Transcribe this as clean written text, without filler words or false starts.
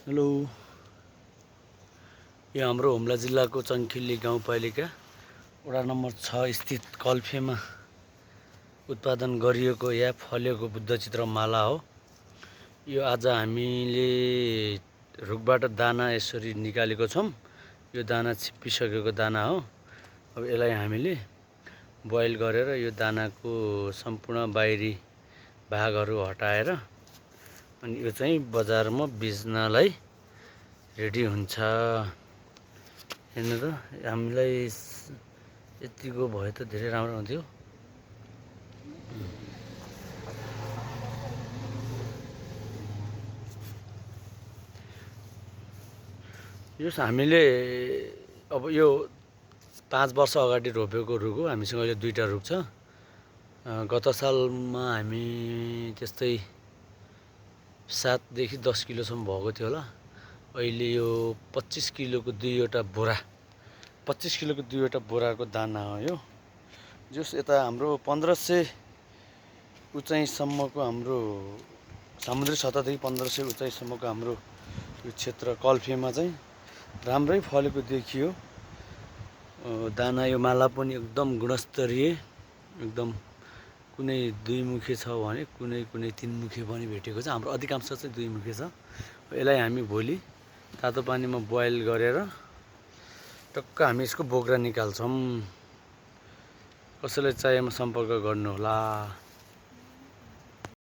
Hello, यो हाम्रो हुम्ला जिल्लाको चङ्खिल्ली गाउँपालिका वडा नम्बर 6 स्थित कल्फेमा उत्पादन गरिएको या फलेको बुद्धचित्र माला हो। यो आज हामीले रुखबाट दाना यसरी निकालेको छौँ। यो दाना छिप्पिसकेको दाना हो। अब यसलाई हामीले बोइल गरेर यो दानाको सम्पूर्ण बाहिरी भागहरू हटाएर अनि यो चाहिँ बजारमा बेच्नलाई रेडी हुन्छ। हेर्नु त, हामीलाई यतिको भए त धेरै राम्रो हुन्थ्यो। यो हामीले अब यो 5 वर्ष अगाडि रोपेको रुख हो। हामीसँग अहिले 2टा रुख छ। गत सालमा हामी त्यस्तै 7 देखि 10 किलोसम्म भएको थियो होला। अहिले यो 25 किलोको 2वटा बोरा, 25 किलोको 2वटा बोराको दाना हो यो। जस यता हाम्रो 1500 उचाइसम्मको हाम्रो समुद्री सतहदेखि 1500 उचाइसम्मको हाम्रो यो क्षेत्र कल्फेमा चाहिँ राम्रै फलेको देखियो। दाना यो माला पनि एकदम गुणस्तरीय, एकदम कुनै 2 मुखे छ भने कुनै 3 मुखे पनि भेटेको छ। हाम्रो अधिकांश चाहिँ 2 मुखे छ। यसलाई हामी भोलि तातो पानीमा बोइल गरेर टक्क हामी यसको बोक्रा निकाल्छौँ। कसैलाई चाहिएमा सम्पर्क गर्नुहोला।